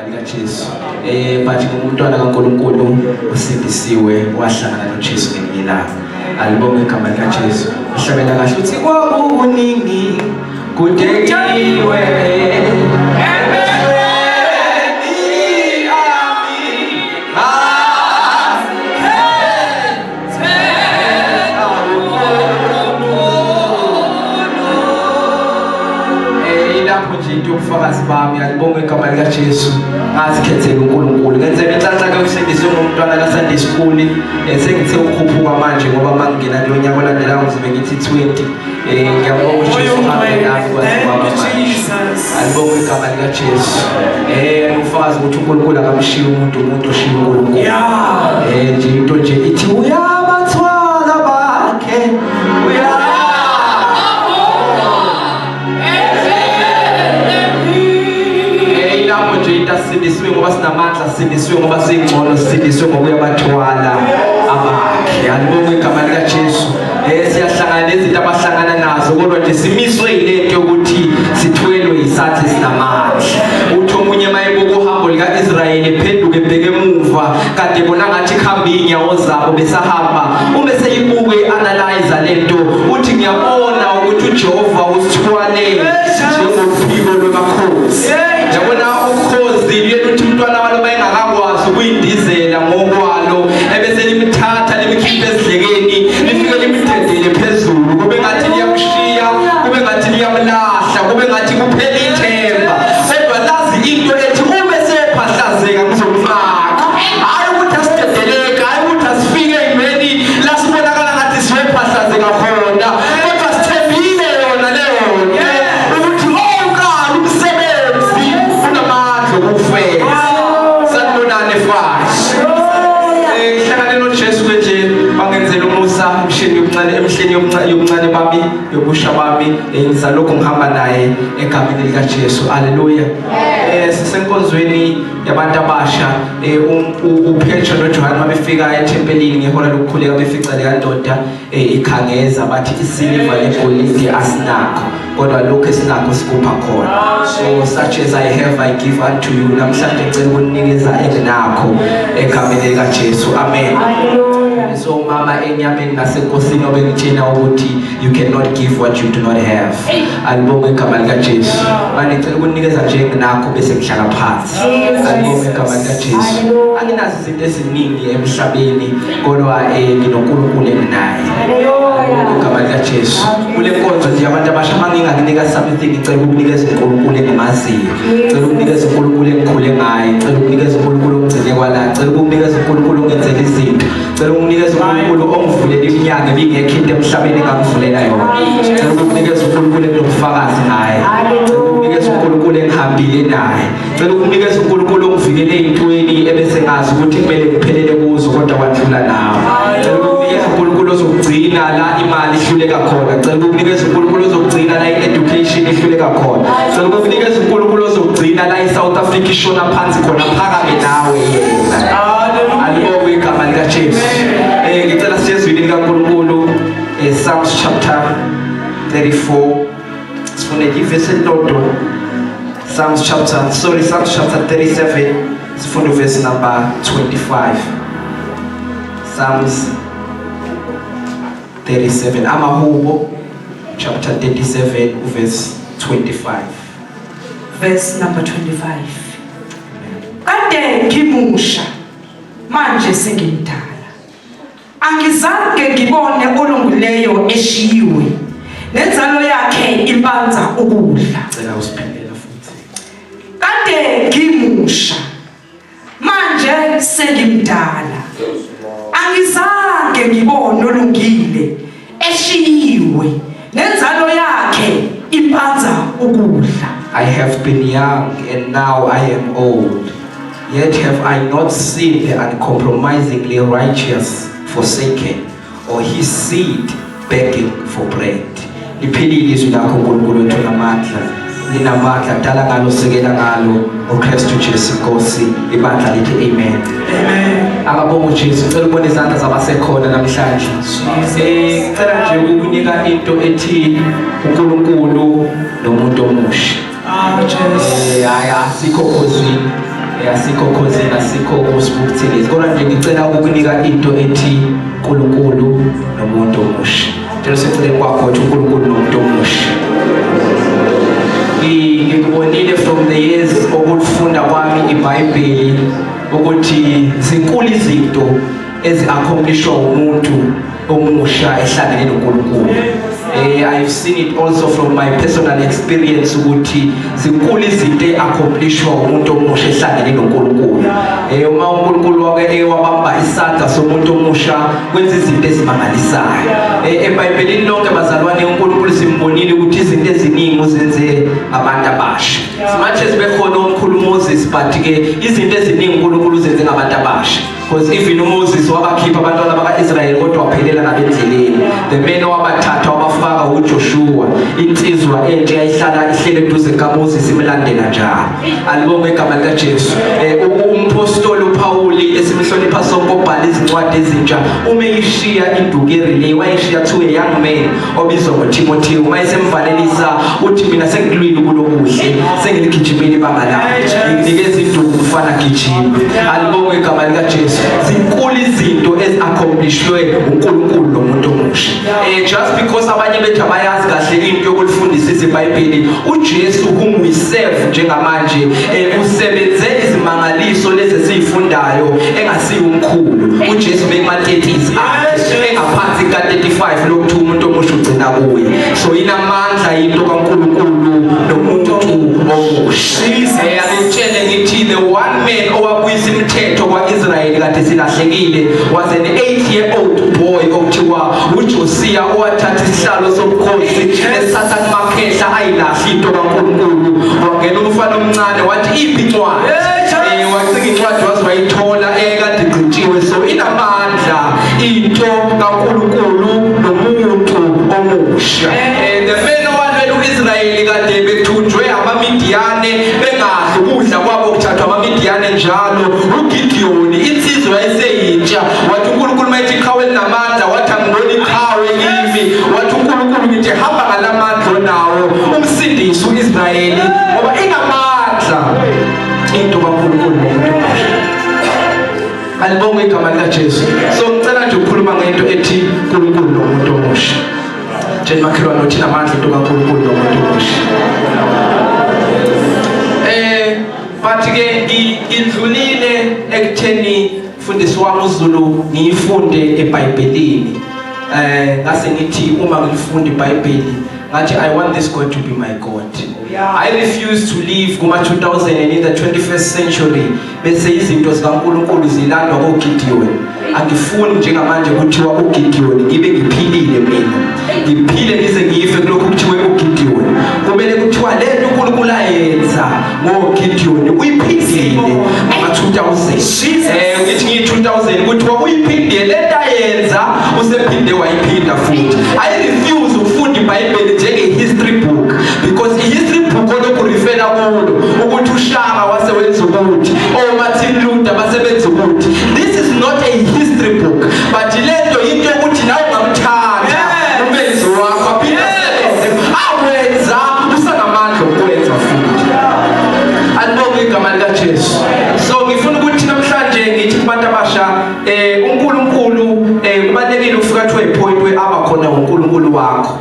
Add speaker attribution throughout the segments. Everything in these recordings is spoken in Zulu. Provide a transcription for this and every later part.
Speaker 1: likaJesu. But ngumntwana kaNkulunkulu osindisiwe, wahlangana noJesu ngelinye ilanga. Alibonge igama likaJesu. Uhlabela kahle uthi kwakukuningi kudekiwe emehlweni ami. Ilapho nje into yobufakazi bami. Alibonge igama likaJesu. Ngazikhethela uNkulunkulu, ngenzela inhlanhla ke ukusindiswe ngumntwana ka-Sunday school. Sengithe ukukhuphuka manje ngoba uma ngingena kulo nyaka olandelayo ngizobe ngithi 20. Ngiyabonga uJesu hambe nami kwaze kwaba manje. Alibonge igama likaJesu. Ufakazi ukuthi uNkulunkulu akamshiyi umuntu, umuntu oshiya uNkulunkulu. Nje into nje ithi uyabathwala bakhe, uya ilapho nje into asindisiwe ngoba sinamandla, sindisiwe ngoba singcono, sindisiwe ngoba uyabathwala abakhe. Alibonge igama likaJesu. Siyahlangana nezinto abahlangana nazo, kodwa nje simiswe yilento yokuthi sithwelwe isandla esinamandla. Uthi omunye mayebuka uhambo lika-Israyeli ephenduke ebheke emuva, kade bona ngathi kuhamba iy'nyawo zabo besahamba, uma seyibuke i-analyze lento uthi ngiyabona ukuthi uJehova usithwale njengophiko lwamakhosi. Yabona ukhozi luye luthi umntwana walo mayengakakwazi ukuyindizela ngokwalo, ebese limthatha limkhiphe esidlekeni, lifike limdedele phezulu, kube ngathi liyamshiya, kube ngathi liyamlahla, kube ngathi kuphela ithemba, kodwa lazi into ethi uma esephahlazeka ngizomnqaka. Hhayi ukuthi asidedeleke, hhayi ukuthi asifike ey'meni la sibonakala ngathi siyophahlazeka khona, kodwa sithembile yona leyo nto ukuthi owuqala umsebenzi unamandla okufeza. Sanibonani efashi. Ngihlangane noJesu ke nje, bangenzela umusa emhleni yobuncane, emhleni yobuncane bami, yobusha bami. Ngizalokhu ngihamba naye egameni likaJesu. Haleluya. Sisenkonzweni yabantu abasha. UPetro noJohane babefika ethempelini ngehora lokukhuleka, befica leya ndoda ikhangeza, bathi isiliva negolide asinakho, kodwa lokhu esinakho sikupha khona. So such as I have I give unto you. Namhlanje ngicela ukunikeza enginakho egameni likaJesu. Amen. So mama enyameni nasenkosini obengitshena ukuthi you cannot give what you do not have. Alibonge igama likaJesu. Manje ngicela ukunikeza nje enginakho bese ngihlala phansi. Alibonge igama likaJesu. Anginazo izinto eziningi emhlabeni, kodwa nginoNkulunkulu enginaye. Alibonge igama likaJesu. Kule nkonzo nje abantu abasha, uma ngingakunika something, ngicela ukukunikeza uNkulunkulu engimaziyo, ngicela ukunikeza uNkulunkulu engikhule ngaye, ngicela ukunikeza uNkulunkulu ongigcine kwala, ngicela ukukunikeza uNkulunkulu ongenzela izinto, ngicela ukukunikeza uNkulunkulu ongivulela iminyango ebingekho into emhlabeni engangivulela yona, ngicela ukukunikeza uNkulunkulu enginobufakazi ngaye, ngicela ukukunikeza uNkulunkulu engihambile naye, ngicela ukukunikeza uNkulunkulu ongivikele ey'ntweni ebese ngazi ukuthi kumele ngiphelele kuzo kodwa wadlula nawe, ngicela ukukunikeza uNkulunkulu ozokugcina la imali ihluleka khona, ngicela ukukunikeza uNkulunkulu ozokugcina la i-education ihluleka khona, ngicela ukukunikeza uNkulunkulu ozokugcina la i-South Africa ishona phansi khona, phakame nawe yena. Alibongwe igama likaJesu. Ngicela siye ezwini likaNkulunkulu, Psalms chapter 34, sifunde ivesi elilodwa. Psalms chapter, sorry, Psalms chapter 37, sifunde verse number 25. Psalms 37, Amahubo chapter 37 verse 25.
Speaker 2: Verse number 25. Kade ngimusha, manje sengimdala. Angizange ngibone olungileyo eshiyiwe, nenzalo yakhe impanza ukudla.
Speaker 1: Cela usiphindele futhi.
Speaker 2: Kade ngimusha, manje sengimdala. Angizange ngibone olungile eshiyiwe, nenzalo yakhe impanza ukudla.
Speaker 1: I have been young and now I am old. Yet have I not seen the uncompromisingly righteous forsaken, or his seed begging for bread. Liphilile izwi lakho uNkulunkulu wethu namandla. Linamandla, dala ngalo, sekela ngalo uKristu Jesu Nkosi. Ibandla lithi amen.
Speaker 2: Amen.
Speaker 1: Akabonga uJesu. Ngicela ukubona izandla zabasekhona namhlanje. Ngicela nje ukukunika into ethi uNkulunkulu nomuntu omusha.
Speaker 2: Ah, Jesu.
Speaker 1: Hayi, asikho khosini. Asikho khosini, asikho kusibukuthelezi, kodwa nje ngicela ukukunika into ethi uNkulunkulu nomuntu omusha. Tshela seceleni kwakho ukuthi uNkulunkulu nomuntu omusha. Ngikubonile from the years okufunda kwami iBhayibheli ukuthi zinkulu izinto ezi-accomplishwa umuntu omusha ehlangene noNkulunkulu. I've seen it also from my personal experience ukuthi zinkulu izinto e-accomplishwa umuntu omusha ehlangene noNkulunkulu. Uma uNkulunkulu wake wabamba isandla somuntu omusha, kwenza izinto ezimangalisayo. EBhayibhelini lonke, bazalwane, uNkulunkulu simbonile ukuthi izinto eziningi uzenze abantu abasha. As much as bekhona omkhulu Moses, but ke izinto eziningi uNkulunkulu uzenze ngabantu abasha. Because even uMoses wabakhipha abantwana baka-Israyeli, kodwa waphelela nabendleleni. The man owabathatha wabafaka uJoshua, insizwa entsha yayihlala ihlele eduze kaMoses, imlandela njalo. Alibonge igama likaJesu. Umpostoli uPauli, esimhlonipha sonke, obhala izincwadi ezintsha, uma eyishiya induku yerelay, wayishiya to a young man obizwa ngoTimothy. Uma esemvalelisa uthi, "Mina sengilwile kulokuhle, sengiligijimile ibanga lami, ngikunikeza induku, mfana, gijima." Alibonge igama likaJesu. Zinkulu izinto ezi-accomplishwe uNkulunkulu nomuntu omusha. Just because abanye bethu abayazi kahle into yokulifundisa iBhayibheli, uJesu whom we serve njengamanje usebenze izimangaliso lezi esizifundayo engasiyo umkhulu. uJesu bekuma-30s akhe, engaphansi ka-35, lokuthi umuntu omusha ugcina kuye. So inamandla into kaNkulunkulu nomuntu omusha. Angitshele ngithi the one man owabuyisa imithetho kwa-Israyeli kade silahlekile was an 8 year old boy okuthiwa uJosiya, owathatha isihlalo sobukhosi esithatha kumakhehla ayilahla into kaNkulunkulu. Wangena umfana omncane wathi, "Iphi incwadi?" Wacinga incwadi waze wayithola ekade igqitshiwe. So inamandla into kaNkulunkulu nomuntu omusha. The man owalwela uIsrayeli kade bethunjwe amaMidiyane, bengadli ukudla kwabo, kuthathwa amaMidiyane njalo, uGideon, insizwa yayiseyintsha, wathi uNkulunkulu mayethi iqhawe linamandla, wathi, "Angiboni iqhawe kimi." Wathi uNkulunkulu, "Ngithi hamba ngalamandla onawo, umsindisi uIsrayeli," ngoba inamandla into kaNkulunkulu nomuntu omusha. Alibonge igama likaJesu. So ngicela nje ukukhuluma ngento ethi uNkulunkulu nomuntu omusha. Tshela makhelwane uthi namandla into kaNkulunkulu nomuntu omusha. But ke ngidlulile ekutheni mfundisi wami uZulu ngiyifunde eBhayibhelini. Ngase ngithi uma ngilifunda iBhayibheli, ngathi, "I want this God to be my God." I refuse to live kuma 2000 and in the 21st century bese izinto zikaNkulunkulu zilandwa koGideon. Angifuni njengamanje kuthiwa uGideon, ngibe ngiphilile mina, ngiphile ngize ngife kulokhu kuthiwe uGideon. Kumele kuthiwa lento uNkulunkulu ayenza ngoGideon uyiphindile ngama 2000. Ngithi ngiyi 2000, kuthiwa uyiphindile lento ayenza, usephinde wayiphinda futhi. I refuse ukufunda iBhayibheli njenge history book, because i history book olokhu refera kulo ukuthi uShaka wasewenza ukuthi, oMartin Luther basebenza ukuthi. This is not a history book, but lento into yokuthi nawe ungamthatha umenzi wakho aphinde asebenze awenza, usanamandla okwenza futhi. Alibonge igama likaJesu. So ngifuna ukuthi namhlanje ngithi kubantu abasha, uNkulunkulu, kubalekile ufika to a point where aba khona uNkulunkulu wakho.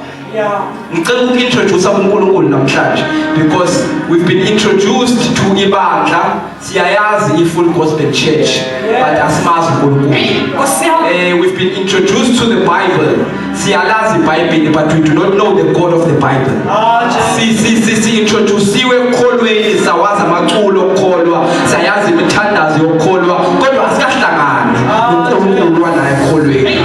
Speaker 1: Ngicela uku-introduce kuNkulunkulu namhlanje, because we've been introduced to ibandla, siyayazi i-Full Gospel Church, but asimazi uNkulunkulu.
Speaker 2: Nkosi yami.
Speaker 1: We've been introduced to the Bible, siyalazi iBhayibheli, but we do not know the God of the Bible. Si si si si introduciwe ekukholweni, sawazi amaculo okukholwa, sayazi imithandazo yokukholwa, kodwa asikahlangani noNkulunkulu wanaye ekukholweni.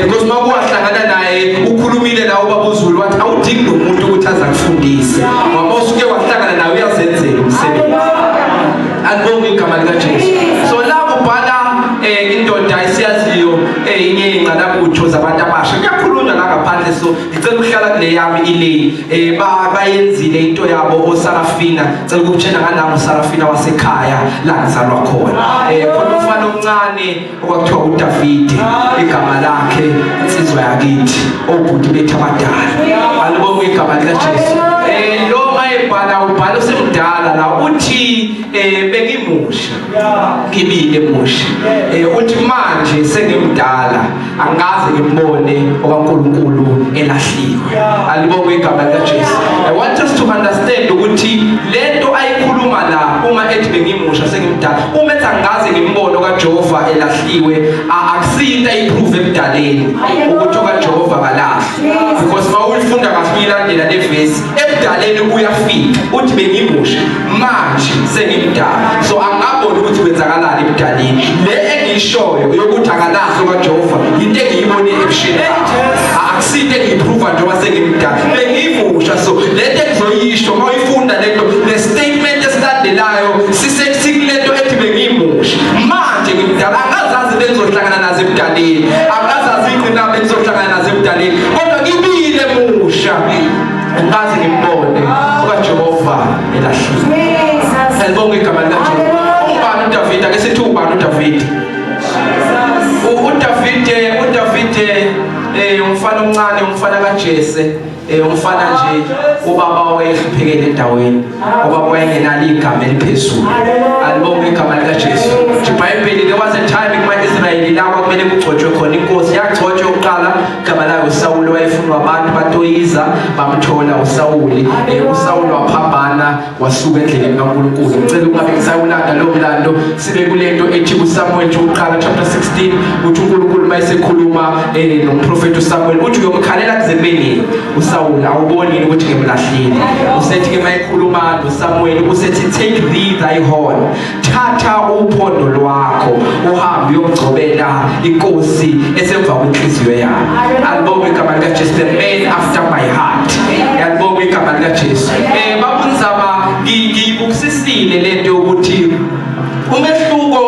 Speaker 1: Because makuwahlangana naye, ukhulumile nawe ubaba uZulu wathi awudingi nomuntu ukuthi aze akufundise, ngoba usuke wahlangana naye uyazenzela umsebenzi. Alibonge igama likaJesu. So la kubhala indoda esiyaziyo, enye ingqalabutho zabantu abasha, kuyakhulunywa la ngaphandle. So ngicela ukuhlala kule yami ile bayenzile into yabo oSarafina. Ngicela ukutshela nganami uSarafina wasekhaya la ngizalwa khona. Khona umfana omncane okwakuthiwa uDavid igama lakhe, insizwa yakithi, obhuti bethu abadala. Alibonge igama likaJesu. Lo mayebhala ubhala usemdala la, uthi bengimusha, ngibile musha. Uthi manje sengimdala, angaze ngimbone okaNkulunkulu elahliwe. Alibongwe igama likaJesu. I want us to understand ukuthi lento ayikhuluma la uma ethi bengimusha sengimdala, uma ethi angaze ngimbone okaJehova elahliwe, akusiyinto ayiprove ebudaleni ukuthi okaJehova kalahli, because mawuyifunda kahle uyilandela le verse, ebudaleni uyafika uthi bengimusha, manje sengimdala, so angaboni ukuthi kwenzakalani ebudaleni. Le engiyishoyo yokuthi akalahli okaJehova into engiyibone ebusheni, akusiyinto engiyiprova njengoba sengimdala, bengimusha. So lento engizoyisho, mawuyifunda lento, le statement esilandelayo sisekulento ethi bengimusha, manje ngimdala, angazazi into engizohlangana nazo ebudaleni, angazazi ingqinamba engizohlangana nazo ebudaleni, kodwa ngibile musha, angikaze ngimbone okaJehova elahliwe. Alibonge igama likaJehova. Ubani uDavide? Ake sithi ubani uDavide? uDavide umfana omncane, umfana kaJese, umfana nje ubaba wayehluphekele endaweni, ubaba wayengenalo igama eliphezulu. Alibonge igama likaJesu. IBhayibheli, there was a time kuma-Israyeli la kwakumele kugcotshwe khona inkosi. Yagcotshwa uqala, igama layo uSawuli, wayefunwa abantu, batoyiza, bamthola uSawuli. USawuli waphambana, wasuka endleleni kaNkulunkulu. Ngicela ukungabe ngisawulanda lowo mlando, sibe kulento ethi kuSamuel uqala chapter 16, uthi uNkulunkulu mayesekhuluma nomprofeti uSamuel, uthi uyomkhalela kuze kube nini uSawuli? Awuboni yini ukuthi ngimlahlile? Usethi ke mayekhuluma noSamuel, usethi, "Take thee thy horn, thatha uphondo lwakho, uhambe uyomgcobela inkosi esemva kwenhliziyo yami." Alibonge igama likaJesu. The man after my heart. Alibonge igama likaJesu. Babunzama, ngiyibukisisile lento yokuthi umehluko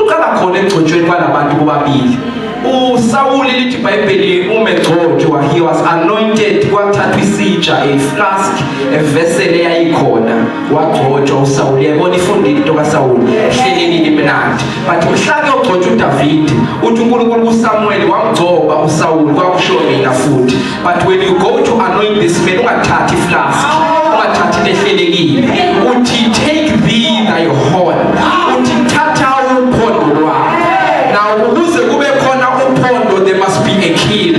Speaker 1: uqala khona ekugcotshweni kwalabantu bobabili. uSawuli, lithi iBhayibheli, uma egcotshwa, he was anointed, kwathathwa isitsha, a flask, a vessel eyayikhona, wagcotshwa uSawuli. Yabona, ifundile into kaSawuli, hleleni imnandi, but mhla kuyogcotshwa uDavid, uthi uNkulunkulu kuSamuel, wamgcoba uSawuli, kwakusho mina futhi, but when you go to anoint this man, ungathathi flask, ungathathi into ehlelekile. Uthi, "Take thee thy horn." Uthi thatha uphondo lwakho. Now ukuze kube khona uphondo, there must be a kill.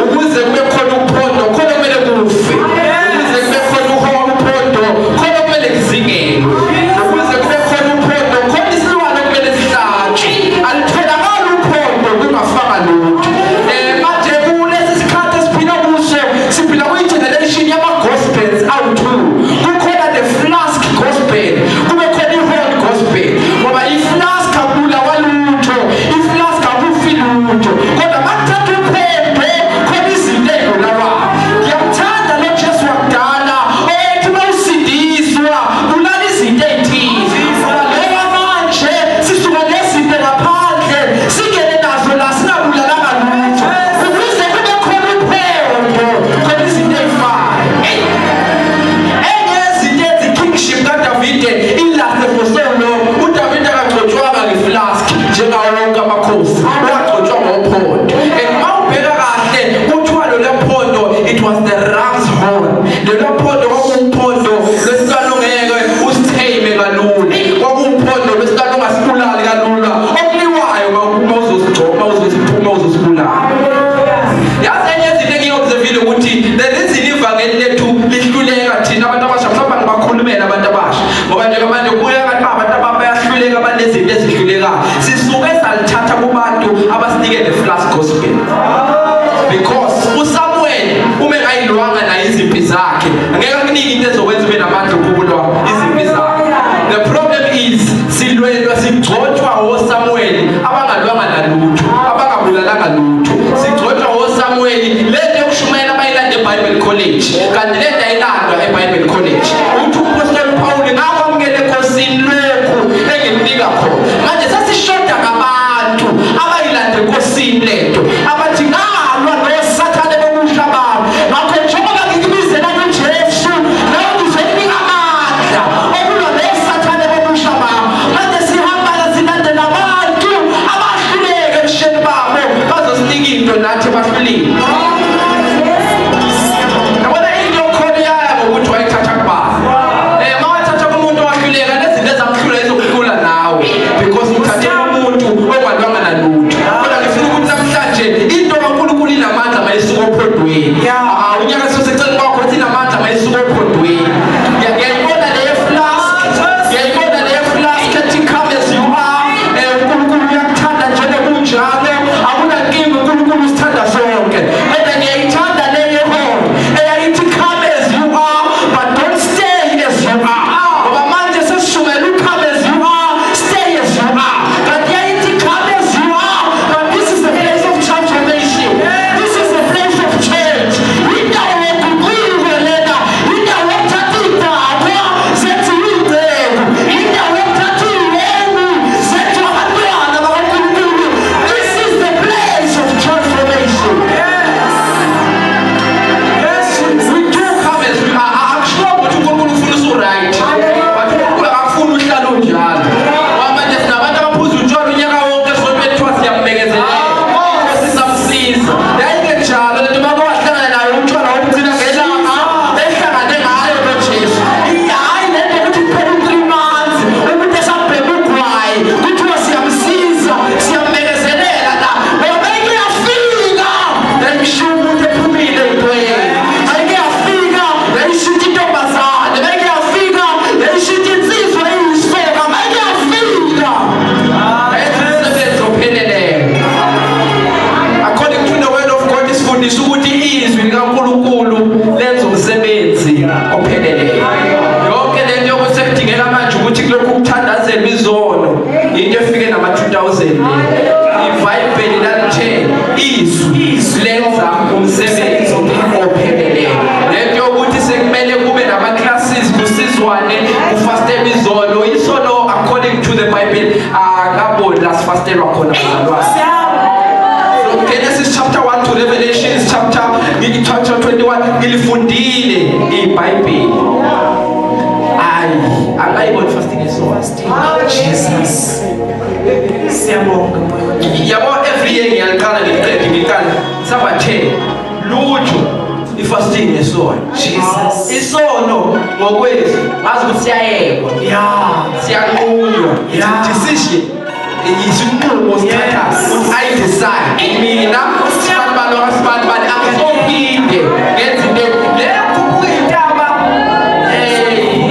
Speaker 1: Ukuze kube khona uphondo, khona kumele kufe. Ukuze kube khona uphondo, khona kumele kuzingelwe. Ukuze kube khona uphondo, khona isilwane kumele sihlatshwe. Alitholakali uphondo kungafaka lutho. Manje kulesi sikhathi esiphila kuso, siphila kwi-generation yama-gospels awu-two. Kukhona the flask gospel, kube khona i-horn gospel, ngoba i-flask akubulawa lutho, i-flask akufi lutho, kodwa makuthatha uphondo, khona izinto ey'bulawayo. Ngiyamthanda lo Jesu wakudala oyethi uma usindiswa bulala izinto ey'thize, ngoba leyo manje sisuka nezinto ngaphandle, singene nazo la singabulalanga lutho. Ukuze kube khona uphondo, khona izinto ey'fayo. Enye yezinto ethi kingship kaDavide ilaste for so long, uDavide akagcotshwanga ngeflask njengawo wonke amakhosi, wagcotshwa ngophondo. And mawubheka kahle, kuthiwa lolu phondo, it was the ram's horn. Lelo phondo kwakuwuphondo lwesilwane ongeke usitheme kalula, kwakuwuphondo lwesilwane ongasibulali kalula, okuliwayo uma uzosigcoba, uzosiphuma, uzosibulala. Yazi, enye yezinto engiyi-observile ukuthi the reason ivangeli lethu lihluleka, thina abantu abasha, mhlawumbe ngibakhulumela abantu abasha, ngoba njengamanje kubuya kanti abantu abayahluleka, banezinto ezihlulekayo, sisuke salithatha kubantu abasinike the flask gospel, because uSamuel uma engayilwanga naye izimpi zakhe, angeke akunike into ezokwenza ube namandla okulwa izimpi zakhe. The problem is silwelwa, sigcotshwa oSamuel abangalwanga nalutho, abangabulalanga lutho. Sigcotshwa oSamuel lento yokushumayela abayilanda eBible College, kanti lento ayilandwa eBible College. Uthi uMpostoli Paul, "Ngakwamukela eNkosini lokhu engimnika khona." Manje sesishoda ngabantu abayilanda eNkosini lento, abathi ngalwa noSathane bokusha bami, ngakho njengoba ngikubizela kuJesu, nawe ngizokunika amandla okulwa noSathane bokusha bami. Manje sihamba silandela abantu abahluleke ebusheni babo, bazosinika into nathi bahlulile. Yabona into 2000 iBhayibheli lalithe izwi lenza umsebenzi opheleleyo. Lento yokuthi sekumele kube nama classes kusizwane kufastelwe izolo, isono according to the Bible akaboni la sifastelwa khona bazalwane. From Genesis chapter 1 to Revelations chapter 21 ngilifundile iBhayibheli. Ayi, angayiboni fasting isono.
Speaker 2: Jesus, siyabonga Moya.
Speaker 1: Yabo, every year ngiyaliqala ngiliqede, ngiqala sabathe lutho ifasting yesono.
Speaker 2: Jesus.
Speaker 1: Isono ngokwethu ngazi ukuthi siyayekwa, siyanqunywa. It's a decision, isinqumo sithatha ukuthi I decide mina sibanibani wakasibanibani angisophinde ngenza into leyo. Khuphuka intaba,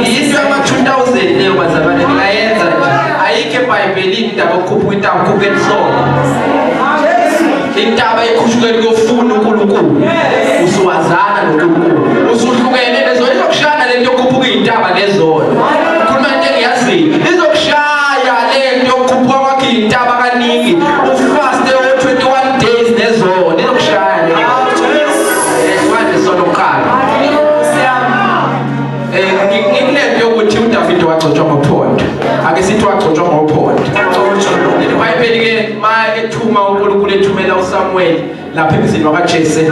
Speaker 1: into yama-2000 leyo bazalwane, ningayenza nje, ayikho ebhayibhelini indaba yokukhuphuka intaba. Khuphuka elisono intaba ikhushukela kuyofuna uNkulunkulu, usuwazana noNkulunkulu, usuhlukene nezono. Izokushaya lento yokukhuphuka iy'ntaba nezono. Khuluma into engiyaziyo, izokushaya lento yokukhuphuka kwakho iy'ntaba kaningi, ufaste o-21 days nezono, izokushaya le. Manje sono kuqala. Ngikunento yokuthi uDavid wagcotshwa ngophondo. Ake sithi wagcotshwa ngophondo. IBhayibheli ke ma ethuma uNkulunkulu ethumela uSamuel lapha emzini wakaJese,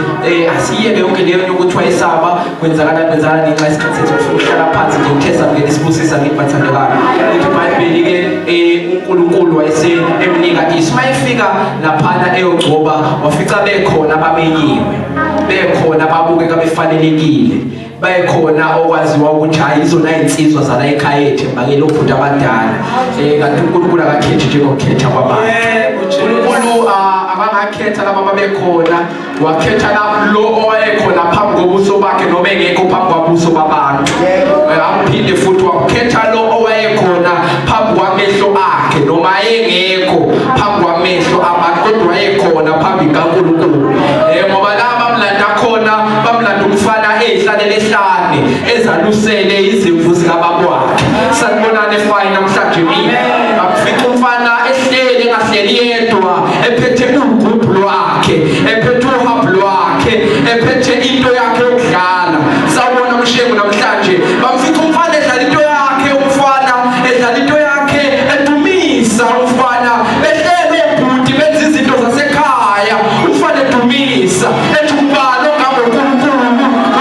Speaker 1: asiyeke yonke leyo yokuthi wayesaba kwenzakala kwenzakala ngenxa isikhathi sethu, ufuna ukuhlala phansi nje uthe samukele isibusisa ngithi bathandekayo. Lithi iBhayibheli ke uNkulunkulu wayese emnika isu. Mayefika laphana eyogcoba wafica bekhona abamenyiwe, bekhona ababukeka befanelekile, bayekhona okwaziwa ukuthi hayi izona insizwa zala ekhaya ethu embakele obhuti abadala. Kanti uNkulunkulu akakhethi njengokukhetha kwabantu. uNkulunkulu akangakhetha laba ababekhona, wakhetha lo owayekhona phambi kobuso bakhe noma engekho phambi kwabuso babantu. Amphinde futhi wakhetha lo owayekhona phambi kwamehlo akhe noma ayengekho phambi kwamehlo abantu, kodwa wayekhona phambi kaNkulunkulu. Ngoba la bamlanda khona, bamlanda umfana ehlalele ehlane ezalusele izimvu zikababa wakhe. Sanibonani efine namhlanje mina. Bamfica umfana ehleli, engahleli yedwa, ephethe ugubhu lwakhe, ephethe uhambo lwakhe, ephethe into yakhe yokudlala. Sawubona mshengu namhlanje. Bamfica umfana edlala into yakhe, umfana edlala into yakhe, edumisa umfana, behlele obhuti benza izinto zasekhaya, umfana edumisa ethi ubani ongangoNkulunkulu,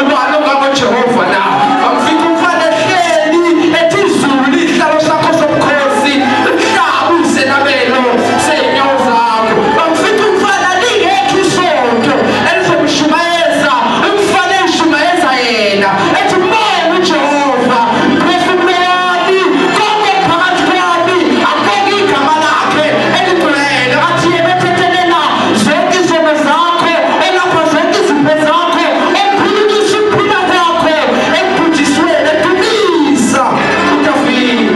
Speaker 1: ubani ongangoJehova na? Bamfica umfana ehleli ethi izulu lihlalo sakho sobukhosi, umhlaba uyisenabelo sey'nyawo zakho. Bamfica umfana lingekho isonto elizomshumayeza, umfana eyishumayeza yena ethi mbonge uJehova mphefumulo wami, konke phakathi kwami akubonge igama lakhe eligcwele. Athi yena ethethelela zonke izono zakho, elapha zonke izifo zakho, ephulukisa ukuphila kwakho ekubhujisweni, edumisa uDavide.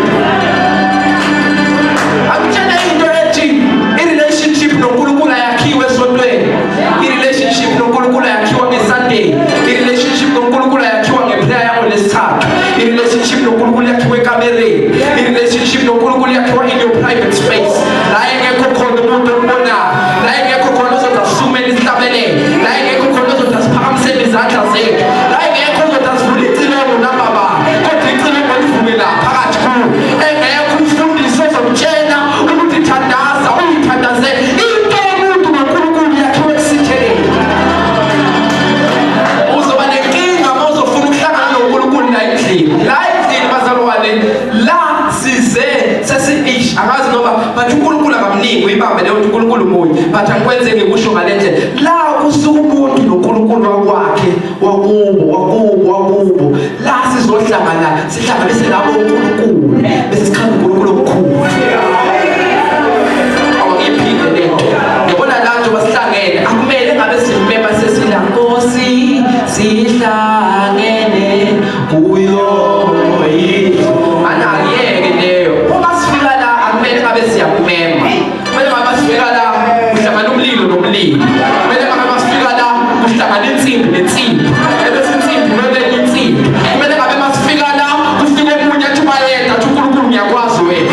Speaker 1: Akutshela into ethi i-relationship noNkulunkulu ayakhiwe esontweni, i-relationship noNkulunkulu ayakhiwa ngeSunday, i-relationship noNkulunkulu ayakhiwa ngeprayer yangoLwesithathu, i-relationship noNkulunkulu yakhiwa ekamereni, i-relationship noNkulunkulu yakhiwa in your private space, la engekho khona umuntu okubonayo, la engekho khona ozothi asisumele isihlabelelo, la engekho khona ozothi asiphakamisele izandla zethu, la engekho ozothi asivule icilongo nambaba, kodwa icilongo livumela phakathi kuwo, engekho umfundisi ozomtshela ukuthi thandaza uyithandaze. Into yomuntu noNkulunkulu yakhiwe ekusitheleni. Uzoba nenkinga uma uzofuna ukuhlangana noNkulunkulu la endlini, la endlini bazalwane, la size sesi-ish angazi noma but uNkulunkulu akamningi uyibambe leyo nto, uNkulunkulu munye, but angikwenze ngikusho ngale ndlela. La kusuka umuntu noNkulunkulu wakwakhe, wakubo wakubo wakubo, la sizohlangana sihlanganise labo uNkulunkulu bese sikhanda uNkulunkulu omkhulu. Awuyiphinde lento, yabona la njengoba sihlangene akumele ngabe simema sesila Nkosi sihlangene kuyo yindlu anakuyeke leyo. Uma sifika la akumele ngabe siyakumema, kumele ngabe sifika la kuhlangana umlilo nomlilo, kumele ngabe sifika la kuhlangana insimbi nensimbi, ebese insimbi nolenye insimbi, kumele ngabe masifika la kufike omunye athi bayeda, athi uNkulunkulu ngiyakwazi wena.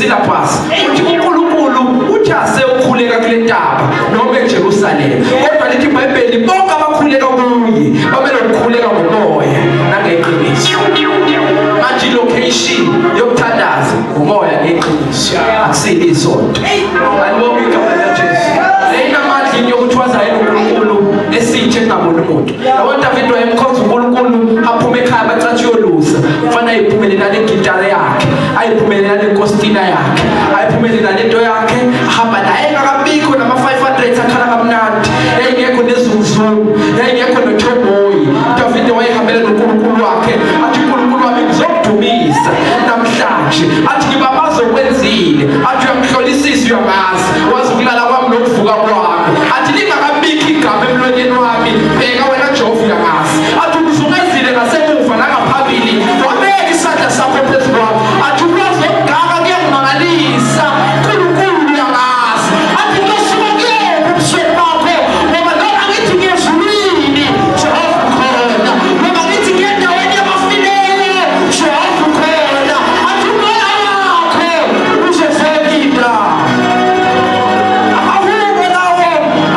Speaker 1: syllabus uthi uNkulunkulu uthi ase ukhuleka kule ntaba noma eJerusalem, kodwa lithi iBhayibheli bonke abakhuleka kuye bamele ukukhuleka ngomoya nangeqiniso. Manje ilocation yokuthandaza umoya neqiniso, akusile isonto. Alibonge igama likaJesu. Leyinamandla into yokuthi wazayela uNkulunkulu esithe engaboni umuntu. Yabo, David wayemkhonza uNkulunkulu, aphume ekhaya bacathi uyolusa, kufanele ayiphumele nale gitara yakhe, ayiphumele nale nkostina yakhe, ayiphumele nalento yakhe, ahamba naye engakabikho nama-500 akhala kamnandi, yayingekho nezunguzungu, yayingekho nothomboyi. Davide wayehambele noNkulunkulu wakhe, athi uNkulunkulu wami ngizokudumisa namhlanje, athi ngibabazi okwenzile, athi uyamhlolisisa, uyamazi, wazi ukulala kwami nokuvuka kwami, athi lingakabikho igama emlonyeni wami, bheka wena Jehova uyamazi, athi ungizungezile ngasemuva nangaphambili, wabeka isandla sakho phezu kwami, athi ulwazi olungaka kuyangimangalisa, Nkulunkulu uyamazi, athi ngiyosuka kuyena ebusweni bakho, ngoba noma ngithi ngiyezulwini Jehova ukhona, noma ngithi ngiyendaweni yabafileyo Jehova ukhona, athi umoya wakho ukuze zonke indawo. Amahubo lawo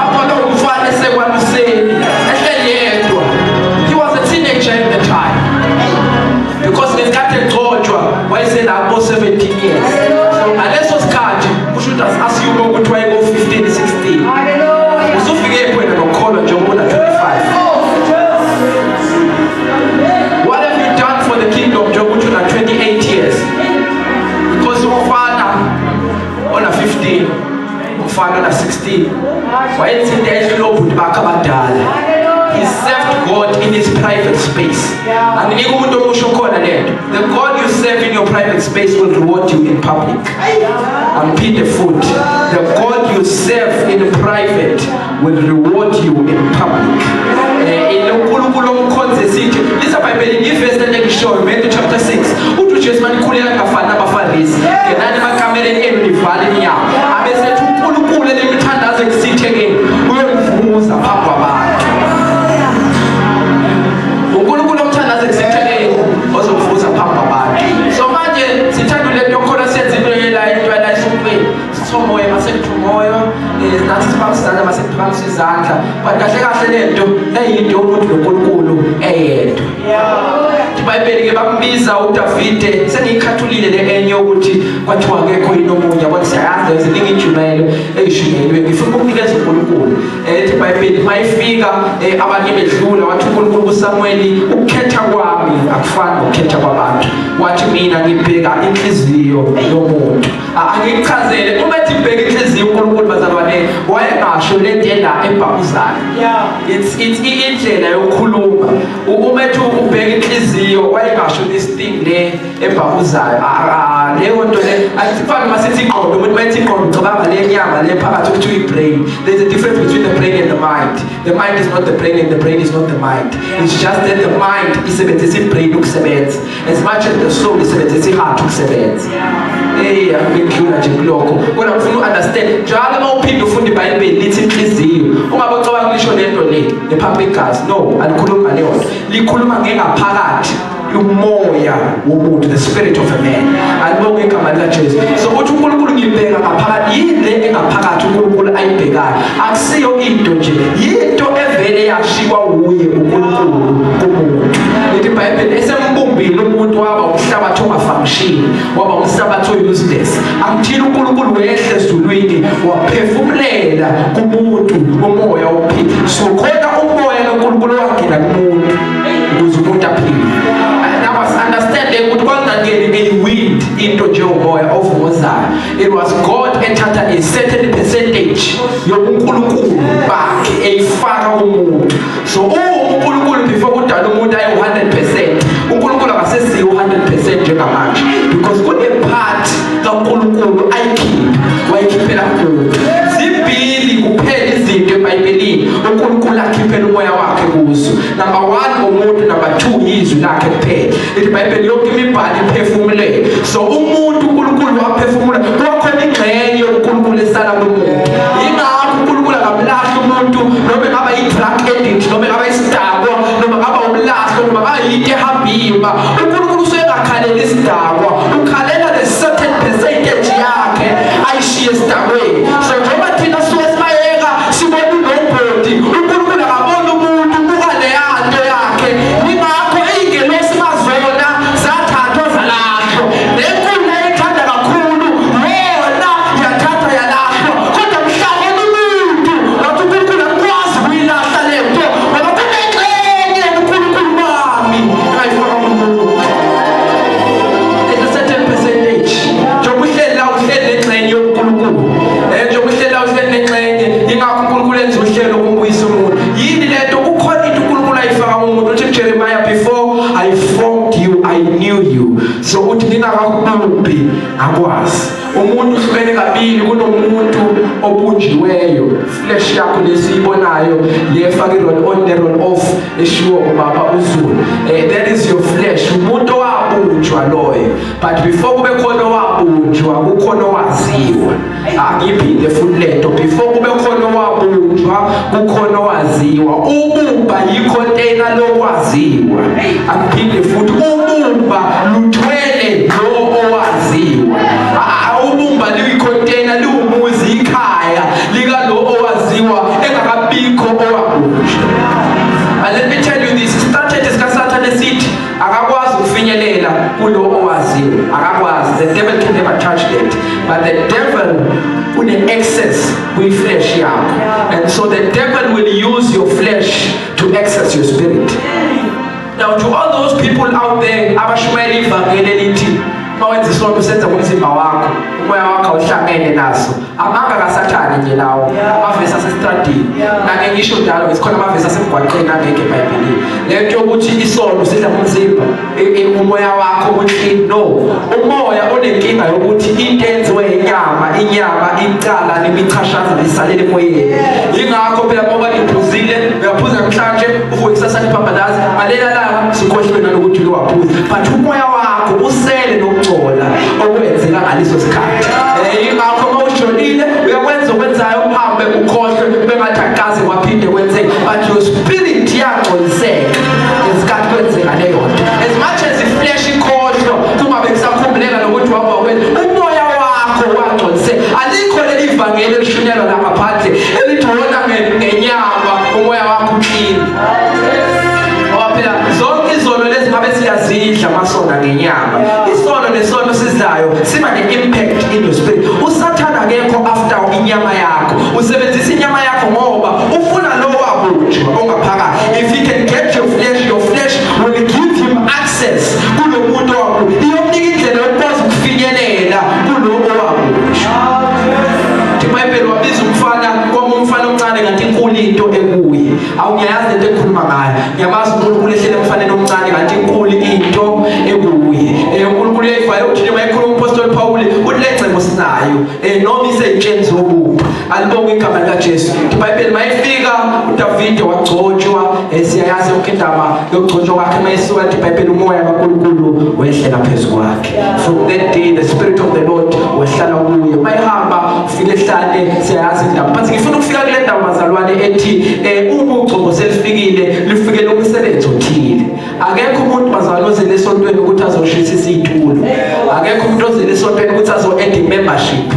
Speaker 1: abhalwa umfana esekwaluseni ehleli yedwa. He was a teenager at the time, because ngesikhathi egcotshwa wayeselapho 17 years. So ngaleso sikhathi kusho ukuthi asiyume ukuthi wayeko-15 16. Usufike wena nokukholwa njengoba una 25. What have you done for the kingdom njengoba uthi una 28 years? Because umfana ona 15, umfana ona 16 wayenza into edlula obhuti bakhe abadala. He served God in his private space. Anginika umuntu omusho khona lento: the God you serve in your private space will reward you in public. Angiphinde futhi: the God you serve in private will reward you in public. uNkulunkulu omkhonze sithi lisebhayibhelini ivesi lengishoyo, Matthew chapter 6, uthi uJesu manikhuleka ngafani nabaFarisi, ngenani emakamereni enu nivale iminyango, abesethi uNkulunkulu elimthandazo ekusithekeni uyonivuza phambi kwabantu. uNkulunkulu omthandazo ekusithekeni ozokuvuza phambi kwabantu. So manje sithanda lento yokhona, siyenza into yela into yala esontweni, sithomoya masekuthiwa umoya, nathi siphakamisa izandla masekuphakamisa izandla, but kahle kahle lento eyinto yomuntu noNkulunkulu eyedwa. IBhayibheli ke bambiza uDavide, sengiyikhathulile le enye ukuthi kwathiwa akekho yini omunye, yabona siyayazi lezo ziningi injumayelo eyishunyelwe. Ngifuna ukunikeza uNkulunkulu. Ethi iBhayibheli mayifika abanye bedlula, wathi uNkulunkulu kuSamueli, ukukhetha kwami akufani nokukhetha kwabantu, wathi mina ngibheka inhliziyo yomuntu. Angikuchazele, uma ethi bheka inhliziyo uNkulunkulu, bazalwane, wayengasho lento ela ebhakuzayo. It's indlela yokukhuluma. Uma ethi ubheka inhliziyo, wayengasho this thing le ebhakuzayo. Leyo nto le asifani masithi ingqondo. Umuntu mayethi ingqondo ucabanga le nyama le phakathi okuthiwa i-brain. There's a difference between the brain and the mind. The mind is not the brain and the brain is not the mind. It's just that the mind isebenzisa i-brain ukusebenza as much as the soul isebenzisa i-heart ukusebenza. Hey, angidlula nje kulokho, kodwa ngifuna u-understand njalo uma uphinda ufunda iBhayibheli lithi inhliziyo, ungabe ucabanga lisho lento le ephampa igazi. No, alikhulumi ngaleyo nto, likhuluma ngengaphakathi, umoya womuntu, the spirit of a man. Alibonge igama likaJesu. So uthi uNkulunkulu ngibheka ngaphakathi. Yini le engaphakathi uNkulunkulu ayibhekayo? Akusiyo into nje, yinto evele yashikwa wuye uNkulunkulu kumuntu. Lithi iBhayibheli esembumbile umuntu waba umhlabathi ongafunctioni, waba umhlabathi o-useless. Angithini uNkulunkulu wehle ezulwini waphefumulela kumuntu umoya wokuphila. So khona umoya kaNkulunkulu wangena kumuntu ukuze umuntu aphile. And I was understanding ukuthi kwakungangeni a wind, into njengomoya ovumozayo. It was God ethatha a certain percentage yobunkulunkulu bakhe eyifaka kumuntu. So uNkulunkulu before kudala umuntu ayi 100%, uNkulunkulu akasesiyo 100% njengamanje, because kune part kaNkulunkulu ayikhipha, wayikhiphela kumuntu. Zimbili kuphela izinto eBhayibhelini uNkulunkulu akhiphela umoya wakhe kuzo: number 1 umuntu, number 2 izwi lakhe kuphela. Lithi iBhayibheli yonke imibhalo iphefumulele. So umuntu uNkulunkulu waphefumula, kwakhona ingxenye uNkulunkulu esala kumuntu. Yingakho uNkulunkulu akamlahli umuntu, noma engaba i-drug addict, noma engaba isidakwa, noma ngaba umlahlo, noma ngaba yinto ehambima. uNkulunkulu usengakhalela isidakwa, ukhalela the certain percentage yakhe. Ngingakakubumbi ngakwazi. Umuntu uhlukene kabili, kunomuntu obunjiweyo, flesh yakho lesiyibonayo lefaka i-roll on ne-roll off eshiwo ubaba uZulu. That is your flesh, umuntu owabunjwa loyo. But before kube khona owabunjwa, kukhona owaziwa. Angiphinde futhi lento, before kube khona owabunjwa, kukhona owaziwa. Ubumba yi-container lokwaziwa. Angiphinde futhi, ubumba luthwele lo owaziwa. Ubumba liyi-container, liwumuzi, ikhaya likalo owaziwa engakabikho owabunjwa. But let me tell you this, strategy sikaSathane sithi akakwazi ukufinyelela kulo owaziwa, akakwazi. The devil can never touch that, but the devil une-access kwi-flesh yakho, and so the devil will use your flesh to access your spirit. Now, to all those people out there abashumayela ivangeli elithi mawenza isono usenza ngomzimba wakho, umoya wakho awuhlangene naso, amanga kaSathane nje lawo, amavesi asestradini. Nake ngisho njalo, ngithi amavesi asemgwaqeni angekho eBhayibhelini. Lento yokuthi isono sidla ngomzimba, umoya wakho uthi no, umoya unenkinga yokuthi into enziwe inyama, inyama icala nemichashaza lisalele emoyeni. Ingakho phela ngoba niphuzile, uyaphuza namhlanje, uvuke kusasa niphambalazi, ngalela langa sikhohliwe nalokuthi uke waphuza, but umoya wakho usele nokungcola okwenzeka ngaleso sikhathi. Ingakho uma ushonile uyakwenza okwenzayo, uhambe, ukhohlwe, bengathi akaze kwaphinde kwenzeke, but your spirit iyangcoliseka ngesikhathi kwenzeka leyo nto. As much as i-flesh ikhohlwa, kungabe kusakhumbuleka nokuthi waba kwenza, umoya wakho wangcoliseka. Alikho leli ivangeli elishunyelwa la ngaphandle elithi wona ngenyama, umoya wakho u-clean, ngoba phela zonke izono lezi ngabe siyazidla masona ngenyama. Isono nesono sidlayo siba ne-impact in your spirit. USathana akekho after inyama yakho, usebenzisa inyama yakho ngoba ufuna lo wabunjwa ongaphakathi. If he can get your flesh, your flesh will give him access kulo muntu wakho, iyomnika indlela yokukwazi ukufinyelela kulo owabunjwa. IBhayibheli wabiza umfana kwama umfana omncane, kanti inkulu into ekuye. Awungiyazi lento engikhuluma ngayo, ngiyamazi uNkulunkulu ehlele emfaneni omncane, kanti inkulu into ekuye. UNkulunkulu uyayivaya uthi njengoba ekhuluma umpostoli Paul, uthi le ngcebo sinayo noma iseyitsheni zobumba. Alibonge igama likaJesu. IBhayibheli mayifika uDavide wagcotshwa, siyayazi yonke indaba yokugcotshwa kwakhe. Mayisuka iBhayibheli, umoya kaNkulunkulu wehlela phezu kwakhe. From that day the spirit of the Lord wehlala kuye. Mayihamba ufike ehlane, siyayazi indaba, but ngifuna ukufika kule ndawo bazalwane ethi uma ugcobo selifikile, lifikele umsebenzi othile. Akekho umuntu bazalwane ozele esontweni ukuthi azoshisa isitulo, akekho umuntu ozele esontweni ukuthi azo-add membership,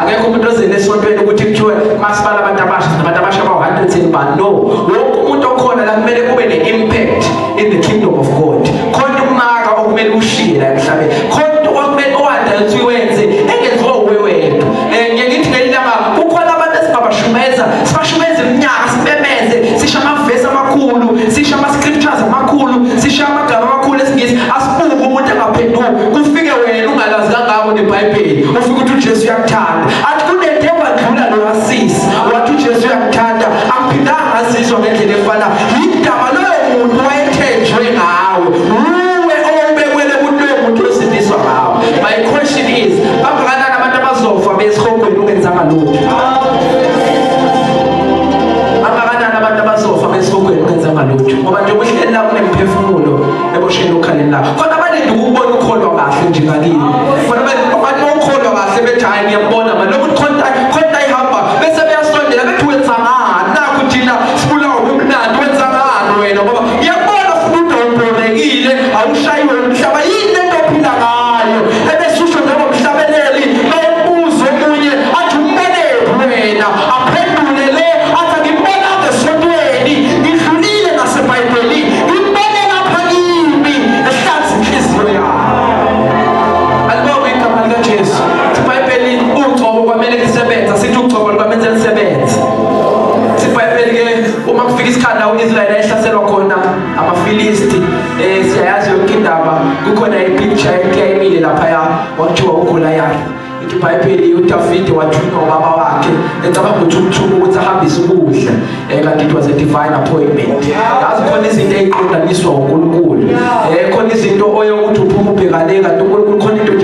Speaker 1: akekho umuntu ozele esontweni ukuthi kuthiwe masibala abantu abasha, sinabantu abasha abawu-100 bani. No, wonke umuntu okhona la kumele kube ne-impact in the kingdom of God. Khona umaka okumele ushiye la emhlabeni, khona into okumele owadala uyenze engenziwa uwe wedwa. Ngiye ngithi ngelinye ilanga kukhona abantu esingabashumeza, sibashumeze iminyaka, sibemeze, sisho amavesi amakhulu, sisho ama-scriptures amakhulu, sisho amagama amakhulu esiNgisi, asibuke umuntu engaphenduki. Kufike wena ungalazi kangako neBhayibheli, ufike uthi uJesu uyakuthanda, athi kunento ewadlula lo asisi wathi uJesu uyakuthanda, akuphindanga azizwa ngendlela efana. Yindaba loyo muntu wayethenjwe ngawe, uwe owubekwele ukuthi loyo muntu osindiswa ngawe. My question is, bangakanani abantu abazofa besihogweni ungenzanga lutho? Bangakanani abantu abazofa besihogweni ungenzanga lutho? Ngoba nje uhleli la kunemphefumulo ebosheni okhaleni lakho, khona abalinde ukubona ukholwa kahle nje ngakini, khona abantu ukholwa kahle bethi hayi, ngiyambona manje lokuthi khona ihamba, bese beyasondela bethi wenza ngani? Nakhu thina sibulawa ubumnandi, wenza ngani wena? Ngoba ngiyabona futhi udobhorekile, awushayiwe umhlaba, yini lento ophila ngayo? Ebese usho njengomhlabeleli bayembuzo omunye athi umbonephi wena, aphendule le athi angimbonanga esontweni, ngidlulile nasebhayibhelini, ngimbone lapha kimi ehlanza inhliziyo yami. Alibonge igama likaJesu. IBhayibheli, ugcobo kwamele lisebenze, sithi ugcobo kwamele lisebenze. IBhayibheli ke, uma kufika isikhathi la uIsrael ayehlaselwa khona amaFilisti, siyayazi yonke indaba, kukhona i-picture eyayimile lapha, kwakuthiwa uGoliath. Ithi iBhayibheli uDavide wathunywa ubaba wakhe, ecabanga ukuthi umthuma ukuthi ahambise ukudla, kanti it was a divine appointment. Yazi khona izinto eziqondaniswa uNkulunkulu, khona izinto oyokuthi uphuma ubhekane, kanti uNkulunkulu khona into.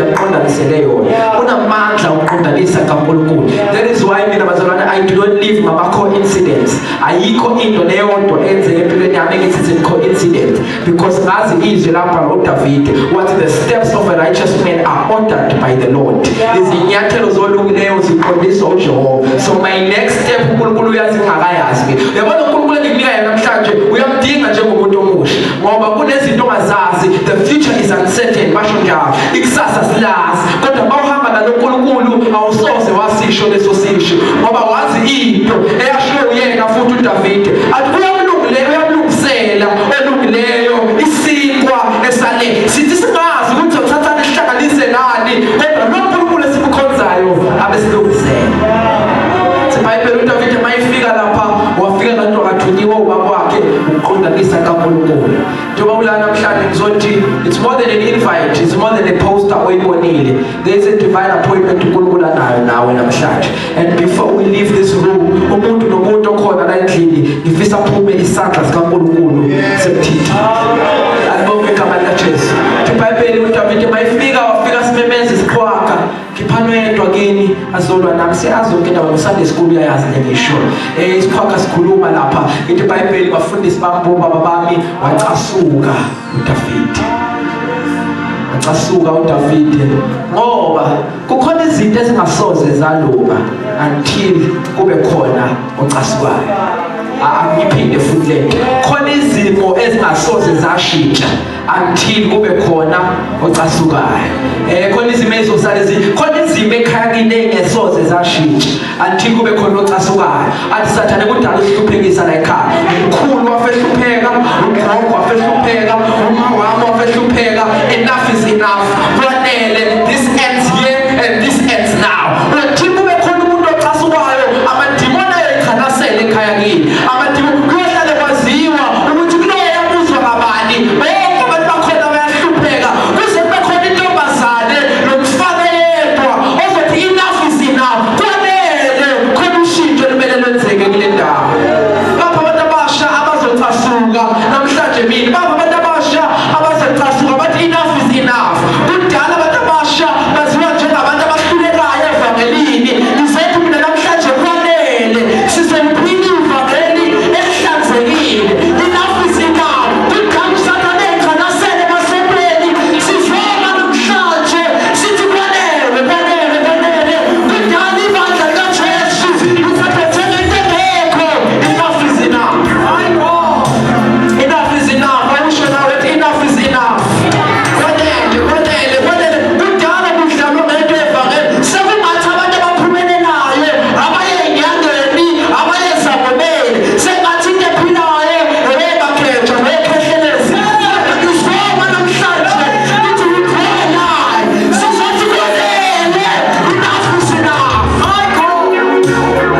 Speaker 1: kaNkulunkulu. That is why mina, bazalwane, I do not live ngama coincidence. Ayikho into leyodwa enzeke empilweni yami engithi it's a coincidence, because ngazi izwi lapha uDavid wathi, "The steps of a righteous man are ordered by the Lord." Izinyathelo zolungileyo ziqondiswa uJehova. So my next step, uNkulunkulu uyazi ngingakayazi mina. Uyabona, uNkulunkulu engikunika yena namhlanje uyamdinga njengomuntu omusha, ngoba kunezinto ongazazi. The future is uncertain, basho njalo, ikusasa silazi, kodwa mawuhamba nalo uNkulunkulu awusoze wasisho leso sisho, ngoba wazi into eyashiwo uyena futhi uDavid, athi uyamlungileyo, uyamlungisela olungileyo isinkwa esale. Sithi singazi ukuthi uthathani sihlanganise nani, kodwa lo nkulunkulu esimkhonzayo abesilungisela. IBhayibheli, uDavid mayifika lapha, wafika kanti wakathunyiwe ubaba wakhe ukuqondanisa kaNkulunkulu. Njengoba ula namhlanje, ngizothi it's more than an invite, it's more than a poster oyibonile. There is a divine appointment uNkulunkulu anayo nawe namhlanje. And before we leave this room, umuntu nomuntu okhona la endlini, ngifisa phume isandla sikaNkulunkulu semthinta. Alibonge igama likaJesu. IBhayibheli, uDavid mayifika, wafika simemeza isiqhwaga, "Khiphani wedwa kini azolwa nami." Siyazi yonke indaba no-Sunday school, uyayazi le ngisho. Isiqhwaga sikhuluma lapha. Ithi iBhayibheli, bafundisi bami, bobaba bami, wacasuka uDavid, wacasuka uDavid, ngoba kukhona izinto ezingasoze zalunga until kube khona ocasukayo. Angiphinde futhi lento: khona izimo ezingasoze zashintsha until kube khona ocasukayo. Khona izimo ezosala, khona izimo ekhaya kini engesoze zashintsha until kube khona ocasukayo, athi, "Sathane, kudala usihluphekisa la ekhaya. Umkhulu wafehlupheka, ugogo wafehlupheka, uma wami wafehlupheka. Enough is enough, kwanele. This ends here and this ends now." Until kube khona umuntu ocasukayo, amadimoni ayechanasela ekhaya kini. Amadimoni kuyohlale kwaziwa ukuthi kuloya muzwa kabani bonke abantu bakhona bayahlupheka, kuze kube khona intombazane nomfana yedwa ozothi, "Enough is enough, kwanele, khona ushintsho lumele lwenzeke kule ndawo." Bapha abantu abasha abazocasuka namhlanje mina, bapha abantu abasha abazocasuka bathi, "Enough is enough." Kudala abantu abasha baziwa njengabantu abahlulekayo evangelini. Ngizothi mina namhlanje kwanele, sizoliphila ivangeli elihlanzekile. Enough is enough. Kudala usathane echanasele emasontweni, sizoma namhlanje sithi kwanele, kwanele, kwanele. Kudala ibandla likaJesu lithathwa njengento engekho. Enough is enough. Enough is enough. Awusho nawe, ethi enough is enough. Kwanele, kwanele, kwanele. Kudala kudlalwa ngento evangeli. Sekungathi abantu abaphumelelayo abaye enyangeni, abaye ezangomeni, sengathi into ephilayo eyengakhethwa neyekhehlelezi. Kodwa ngizoma namhlanje ngithi we draw a line. Sizothi kwanele. Enough is enough.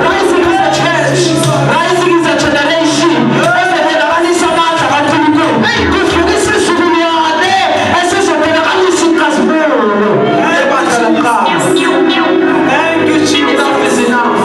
Speaker 1: Rising is a church. Rising is a generation. Ezobonakalisa amandla kaNkulunkulu. Kuvuka isizukulwane esizobonakalisa inkazimulo ebandla lakuqala.
Speaker 2: Thank you, Jesus.
Speaker 1: Enough is enough.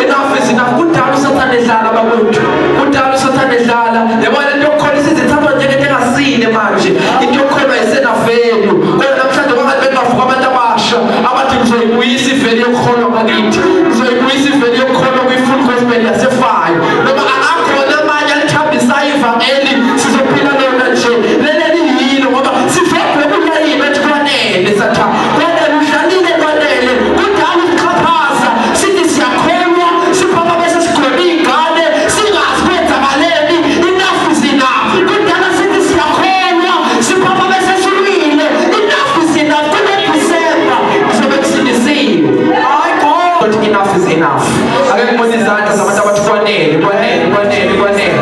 Speaker 1: Enough is enough. Kudala usathane edlala, bakwethu. Kudala usathane edlala. Yabona, into yokukholwa isizithathwa njengento engasile manje. Into yokukholwa ayisena value. Kodwa namhlanje kwangathi bengavuka abantu abasha abathi, "Ngizoyibuyisa i-value yokukholwa ngakithi. Ngizoyibuyisa i-value yokukholwa kwi-full gospel yasefayo." Noma angakhona amanye alithambisayo ivangeli, sizophila lona nje. Leli liyilo, ngoba sizogweba ulayini ethi kwanele, sathane. Kwanele, udlalile, kwanele. Kudala ukuxhaphaza, sithi siyakholwa, siphuma bese sigweba iy'ngane, singazi kwenzakaleni. Enough is enough. Kudala sithi siyakholwa, siphuma bese silwile. Enough is enough. Kule December kuzobe kusindisiwe. But enough is enough. Ake ngibone izandla zabantu abathi kwanele, kwanele, kwanele, kwanele,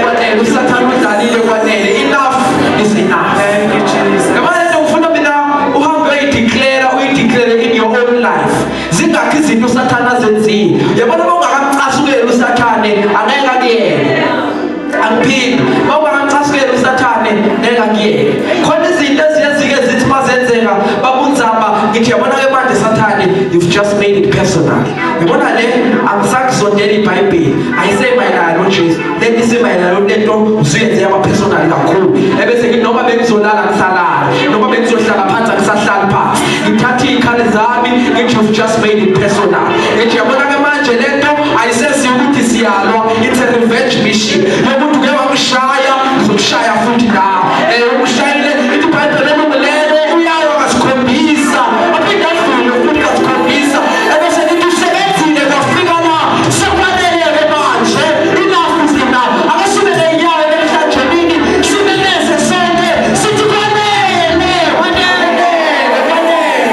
Speaker 1: kwanele. Usathane udlalile, kwanele. Enough is enough.
Speaker 2: Thank you, Jesus.
Speaker 1: Yabona, lento ngifuna mina uhambe uyideclare, uyideclare in your own life. Zingakho izinto usathane azenzile. Yabona, uma ungakamcasukeli usathane, angeke akuyeke. Angiphindi, uma ungakamcasukeli usathane, ngeke akuyeke. Khona izinto eziyezike zithi mazenzeka babunzamba, ngithi, "Yabona-ke manje sathane, you've just made it personal. Yabona le, angisakuzondela iBhayibheli, ayisemayelana noJesu lento, isemayelana lento, usuyenze yaba personal kakhulu." Ebese ngithi noma bengizolala ngisalala, noma bengizohlala phansi angisahlali phansi, ngithatha iy'khala. izikhali zami, ngithi you've just made it personal. Ngithi yabona ke manje lento ayisesiyo ukuthi siyalwa, it's a revenge mission yokuthi uke wamshaya, ngizokushaya futhi nawe. Umshayile, ithi iBhayibheli elungileyo uyawa kasikhombisa, aphinde avume futhi kasikhombisa, ebese lithi usebenzile kwafika la, sekwanele-ke manje, enough is enough. Ake sibe ney'nyawo namhlanje mini, simemeze sonke sithi kwanele, kwanele, kwanele.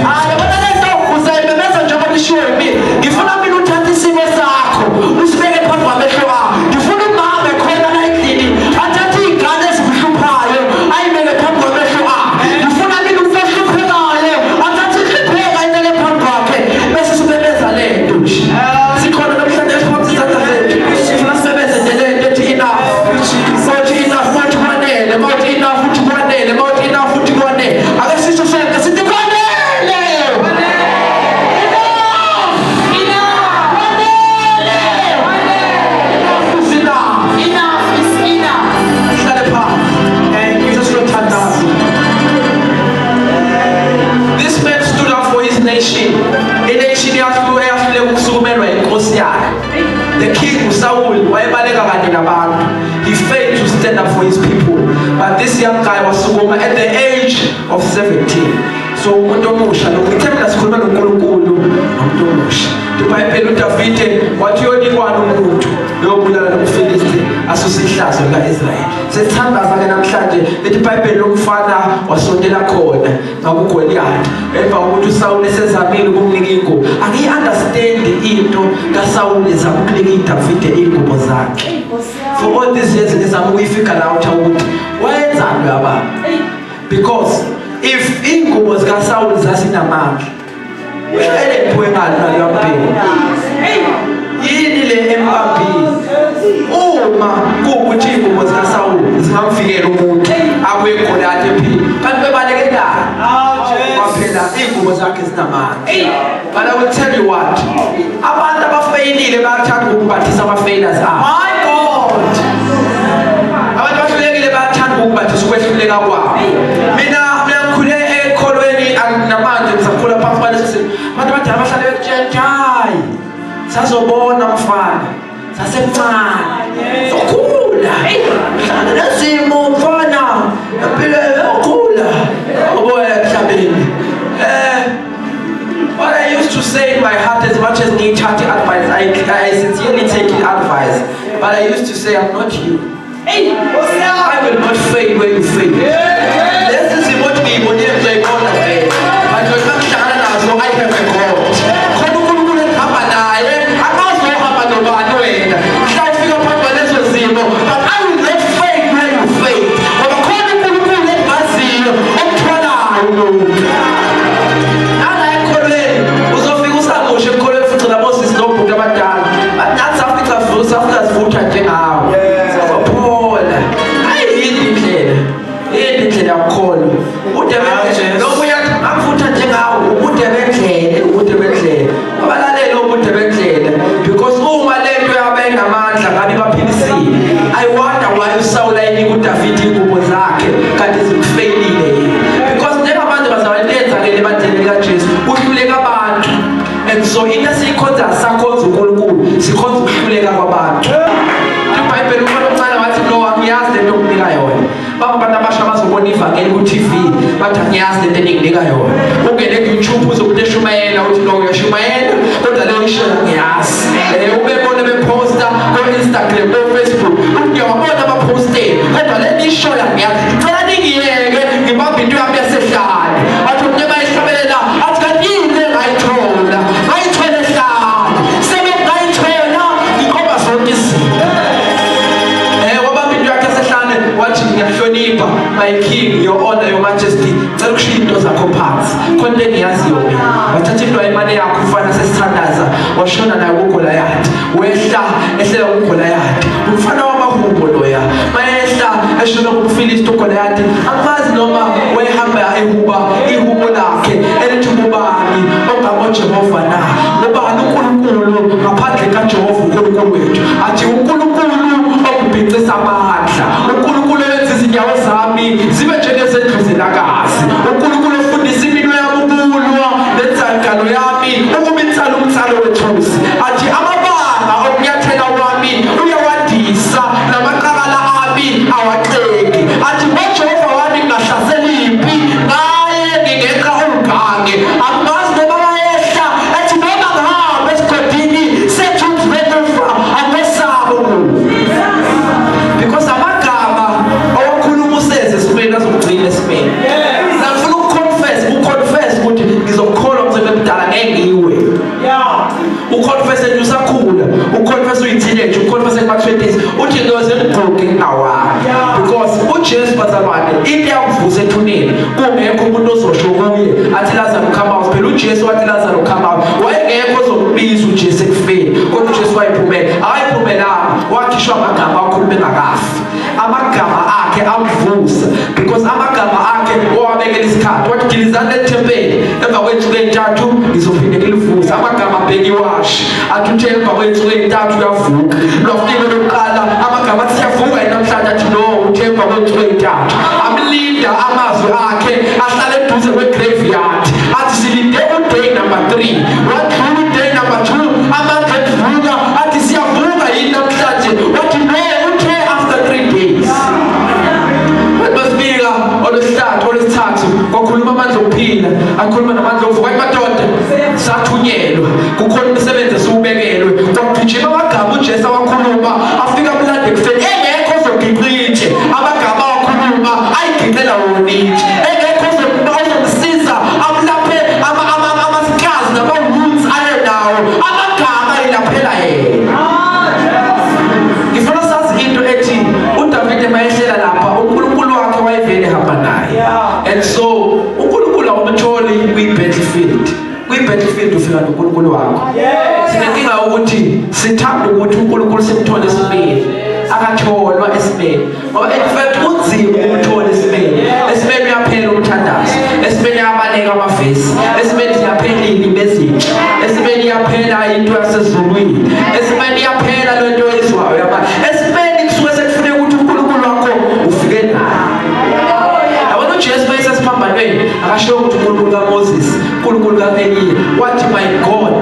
Speaker 1: Hayi, yabona le nto uzayimemeza njengoba ishiwo yimina. Ngifuna mina uthathe isimo sakho usibeke phambi kwamehlo akho. Ngifuna umama ekhona la endlini athathe iy'ngane ezimhluphayo ayibeke phambi kwamehlo akhe. Ngifuna mina umuntu ohluphekayo athathe inhlupheko ayibeke phambi kwakhe, bese simemeza le nto nje. Sikhona namhlanje, esiphambi izandla zethu, sifuna simemeze nje le nto ethi enough. Mawuthi enough, mawuthi kwanele, mawuthi enough, uthi kwanele, mawuthi enough, uthi kwanele. Ake sisho sonke sithi kwanele. Enough!
Speaker 3: Enough.
Speaker 1: Kwanele! Enough is enough.
Speaker 3: Enough is enough.
Speaker 1: Sihlale phansi.
Speaker 2: Thank you.
Speaker 1: Sesizothandaza. This man stood up for his nation. I-nation eyahluleka ukusukumelwa inkosi yakhe. The king uSaul wayebaleka kanye nabantu. He failed to stand up for his people. But this young guy wasukuma at the age of 17. So umuntu omusha lo, ngithe mina sikhuluma noNkulunkulu nomuntu omusha. IBhayibheli uDavide wathi uyonikwana umuntu uyobulala nomFilisti asuse ihlazo lika-Israyeli. Sesithandaza ke namhlanje, lithi iBhayibheli lomfana wasondela khona ngakuGoliath emva kokuthi uSawule esezamile ukumnika ingubo. Angiyi-understand into kaSawule ezama ukunika iDavide iy'ngubo zakhe. For all these years ngizama ukuyi-figure out ukuthi wayenzani uyababa, because if iy'ngubo zikaSawule zasinamandla, ushayele iphuwe ngani naluyambheki yini le embambile? Uma kuwukuthi iy'ngubo zikaSawule zingamvikela umuntu abuye Goliath ephila, kanti bebalekelani? Kwaphela iy'ngubo zakhe zinamandla. But I will tell you what, abantu abafeyilile bayathanda ukumbathisa ama-failures abo.
Speaker 2: My God.
Speaker 1: Abantu abahlulekile bayathanda ukumbathisa ukwehluleka kwabo. Mina ngikhule ekholweni, namanje ngisakhula phansi kwaleso simo. Abantu abadala bahlale bekutshela ukuthi hayi, sazobona mfana sasemncane, sokhula hlala nezimo mfana, empilo yokhula oboya emhlabeni. What I used to say in my heart, as much as ngiyithathe advice, I sincerely take advice, but I used to say, I'm not you. I will not fail where you fail. Lezi zimo othi ngiyibonile, ngizoyibona vele, but lona ngihlangana nazo, I have a God. Khona uNkulunkulu engihamba naye, akazi ohamba nobani wena mhla ufika phambi kwalezo zimo, but I will not fail where you fail, ngoba khona uNkulunkulu engimaziyo omthwalayo umuntu. Nala ekholweni uzofika usamusha ekholweni futhi nabosisi nobhuti abadala, but nathi safika sivutha njengawe, sizophola. Ayiyini indlela, yini indlela yakukholwa? Ubude bendlela lokuya angivutha njengawe, ubude bendlela, ubude bendlela. Abalalele ubude bendlela, because uma lento yabe inamandla ngabe baphilisile. I wonder why uSawula enika uDavid ingubo zakhe kanti zikufeyilile yena, because njengamanje bazalwane, into eyenzakele ebandleni likaJesu, uhluleka abantu, and so into esiyikhonza, sakhonza uNkulunkulu, sikhonza ukuhluleka kwabantu. IBhayibheli umfana omncane wathi, no, angiyazi lento okunika yona. Baba, abantu abasha bazobona ivangeli ku-TV bathi, angiyazi lento eninginika yona. Ungene ku-YouTube uzokuthi eshumayela, uthi no, uyashumayela kodwa leyo ishela ngiyazi. Ubebona bephosta ko-Instagram, ko-Facebook, uthi ngiyawabona abaposteni kodwa le nishoya ngiyazi. Ngicela ningiyeke ngibambe into yami yasehlane. Athi omunye bayihlabelela, athi kanti yini le ngayithola, ngayithola ehlane, sebengayithola ngikhomba zonke izinto. Wabamba into yakhe yasehlane, wathi ngiyakuhlonipha, my king, your honor, your majesty, cela ukushiya into zakho phansi, khona into engiyaziyo mina. Wathatha into ayimane yakho umfana sesithandaza, washona nayo kuGoliath, wehla ehlela kuGoliath, umfana wamahubo loya. Mayehla eshona kumFilisti uGoliath, angazi noma wayehamba ehuba ihubo lakhe elithi, ngubani ongangoJehova na? Ngubani uNkulunkulu ngaphandle kaJehova uNkulunkulu wethu? Athi uNkulunkulu okubhicisa amandla, uNkulunkulu owenza izinyawo zami zibe njengezendluzelakazi, uNkulunkulu ofundisa iminwe yami. Akabange angazi noma bayehla ethi noma ngihambe esigodini sethunzi lekufa angesabi ukufa, because amagama owakhuluma useze esimeni azokugcina esimeni. Ngifuna ukuconfess, uconfess ukuthi ngizokukholwa ngizobe mdala, ngeke ngiwe. Uconfess nje usakhula, uconfess uyi-teenage, uconfess kuma-20s, uthi ngiyoze ngiguge ngingawani, because uJesu, bazalwane, into yamvusa ethuneni kungekho umuntu ozosho kuye athi, "Lazaro, come out." Phela uJesu wathi, "Lazaro, come out." Wayengekho ozombiza uJesu ekufeni, kodwa uJesu wayiphumela. Akayiphumelanga, wakhishwa amagama akhuluma engakafi. Amagama akhe amvusa, because amagama akhe wawabekela isikhathi. Wathi, "Dilizani leli thempeli, emva kwey'nsuku ey'ntathu ngizophinde ngilivusa." Amagama abheka iwashi, athi uthe emva kwey'nsuku ey'ntathu uyavuka. Lwafike lokuqala amagama athi, "Siyavuka yini namhlanje?" Athi, "No, uthe emva kwey'nsuku ey'ntathu." Amlinda amazwi akhe, ahlale eduze kwe-graveyard, athi, "Silinde uday number 3." Wadlula uday number 2, amandla evuka, athi, "Siyavuka yini namhlanje?" Wathi, "No, uthe after 3 days." Wathi masifika olwesithathu, olwesithathu kwakhuluma amandla okuphila, akhuluma namandla okuvuka. Wathi, "Madoda, sathunyelwa, kukhona umsebenzi esiwubekelwe." Kwagijima amagama uJesu awakhuluma, afika amlande ekufeni, engekho ozogiqitshe. Amagama awakhuluma ayigiqela wona itshe, engekho ozomsiza amlaphe ama-scars nama-wounds ayenawo. Amagama ayilaphela yena. Ngifuna sazi into ethi uDavide mayehlela lapha, uNkulunkulu wakhe wayevele ehamba naye. And so uNkulunkulu awumtholi kwi-battlefield. Kwi-battlefield ufika noNkulunkulu wakho. Sinenkinga ukuthi sithanda ukuthi uNkulunkulu simthole esimeni. Akatholwa esimeni, ngoba in fact kunzima ukumthola esimeni. Esimeni uyaphela umthandazo, esimeni uyabaleka amavesi, esimeni siyaphela iy'limi ezintsha, esimeni iyaphela into yasezulwini, esimeni iyaphela lento oyizwayo yaba esimeni. Kusuke sekufuneka ukuthi uNkulunkulu wakho ufike naye. Yabona, uJesu mayesesiphambanweni akasho ukuthi uNkulunkulu kaMoses, uNkulunkulu kaEliya, wathi, "My God,